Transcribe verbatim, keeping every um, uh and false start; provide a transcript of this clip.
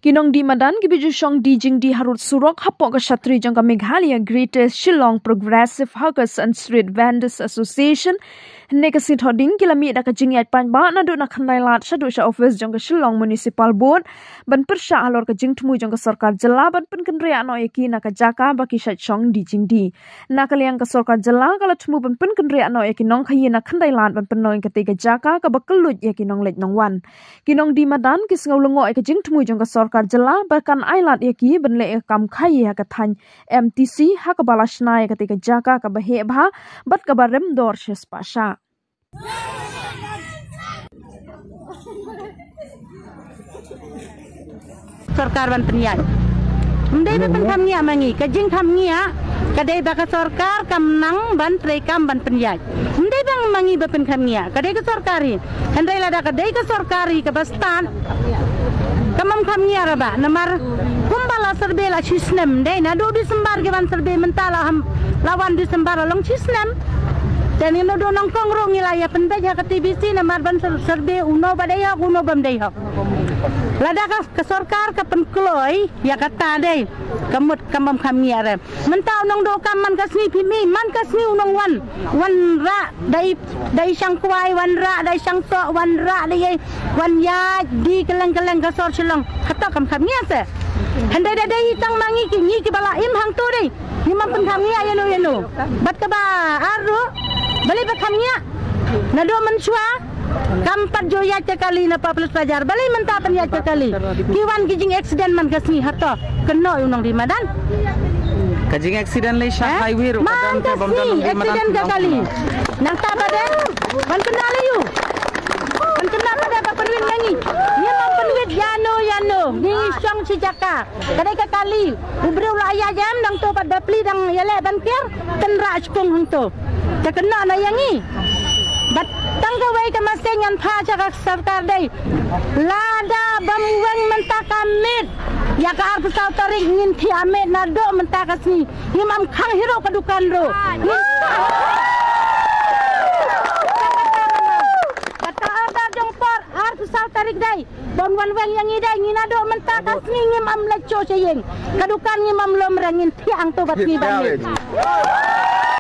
Ki nongdie madan kiba ju shong die jingdie harud surok hapoh ka shatri jong ka Meghalaya Greater Shillong Progressive Hawkers and Street Vendors Association, hynne ka sngi Thohdieng, ki la mih da ka jingïaid paidbah naduh na Khyndailad shaduh sha office jong ka Shillong Municipal Board ban pyrshah halor ka jingthmu jong ka sorkar jylla ban pynkynriah noh ïa ki na ka jaka ba ki shait shong die jingdie. Na ka liang ka sorkar jylla ka la thmu ban pynkynriah noh ïa ki nongkhaïi na Khyndailad ban pynlong ïa katei ka jaka kaba kylluid ïa ki nongleit nongwan. Ki nongdie madan ki sngew lyngngoh ïa ka jingthmu jong ka sorkar jylla ba kan ailad ïa ki ban leh ïa ka kam khaïi ha ka thaiñ M T C ha kaba la shna ïa katei ka jaka kaba heh bha bad kaba rem dor shispah shah. Sorkar ban pynïaid. Ym dei ba pynkham ngiah ma ngi, ka jingkham ngiah ka dei ba ka sorkar kam nang ban treikam ban pynïaid. Ym dei ba ma ngi ba pynkham ngiah, ka dei ka sorkar hi. Hynrei lada ka dei ka sorkar hi kaba stad, kam ym kham ngiah ra ba namar kumba la survey la shi snem, dei naduh December ki wan survey, mynta la ham, la wan December la long shi snem. Te ngi naduh nyngkong ruh ngi la ïa pynbeit ha ka T V C namar ban sur-, survey uno ba dei hok, uno bym dei hok. Lada ka, ka sorkar ka pynkloi ïa kata, dei ka mut kam ym kham ngiah re. Mynta u nongdoh kam man ka sngi phi mih, man ka sngi u nongwan, wan rah da i, da i shang kwai, wan rah da i shang soh, wan rah da i, wan ïaid die kylleng kylleng ka sor Shillong. Hato kam kham ngiah se? Hynrei da dei tang ma ngi ki, ngi kiba la im hangto, dei ngim pynkham ngiah ïano ïano. Bad kaba ar ruh, balei ba kham ngiah? Naduh mynshuwa kam pat ju ïaid ka kali na Public Bazaar, balei mynta pynïaid ka kali? Ki wan ki jingaccident man ka sngi, hato kynnoh ïa u nongdie madan? Ka jingaccident lei sha highway ruh ka don, ka bym don nongdie madan. Accident ka kali. Nangta pat de ban kynnoh lei ïa u, ban kynnoh pat de ba pynwit ïa ngi. Ngim pynwit ïano ïano, ngi shong shi jaka. Ka dei ka kali. U briew la ïa jem dang to pat ba pli dang ïaleh ban kiar, tynrah shkung hangto. Te kynnoh na ïa ngi. Bad tang kawei ka message ngan phah sha ka sorkar, dei lada bym weng mynta ka miet, ïa ka arphew saw tarik ngin thiah miet. Naduh mynta ka sngi ngim khang hi ruh ka dukan ruh. Ngin kata order jong por arphew saw tarik, dei ban wan weng ïa ngi, dei ngi naduh mynta ka sngi ngim leit shuh sha ïing, ka dukan ngim lum re, ngin thiah hangto bad ngi ban leit.